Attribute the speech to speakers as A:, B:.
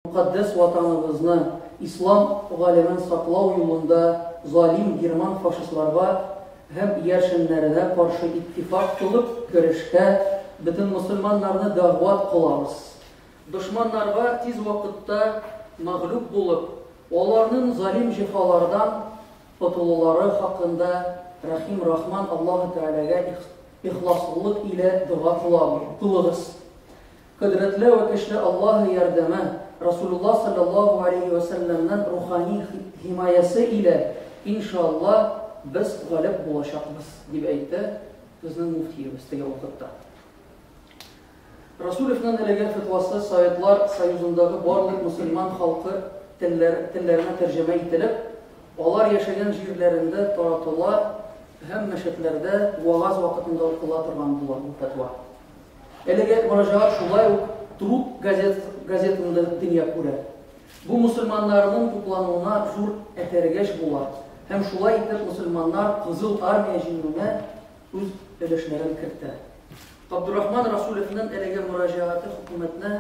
A: Мөкатдәс Ватаныбызны, ислам галәмен саклау юлында залим герман фашистларга һәм иярченнәренә каршы иттифак кылып көрәшкә бөтен мосылманнарны дәгъват кылабыз. Дошманнарга тиз вакытта мәгълүб булып, аларнын залим җөфалардан котылулары хакында Рәхим Рахман Аллаһы Тәгаләгә ихласлылык илә дога кылыгыз. Кодрәтле вә көчле Аллаһы ярдәме, Расулулла салләллаһу галәйһи вә сәлләмнең рухани һимаясе илә, иншалла, без галиб булачакбыз, дип әйтте безнең мөфтиебез теге вакытта. Расулевның әлеге фетвасы Советлар Союзындагы барлык мөселман халкы телләренә тәрҗемә ителеп, алар яшәгән җирләрендә таратыла һәм мәчетләрдә вәгазь вакытында укыла торган була бу фәтва. Әлеге мөрәҗәгать шулай ук Труд газет, газетында дөнья күрә. Бу мөселманнарның туплануына зур этәргеч була һәм шулай итеп мөселманнар Кызыл Армия җиңүенә үз өлешләрен кертә. Габдурахман Расулевның әлеге мөрәҗәгате хөкүмәтне.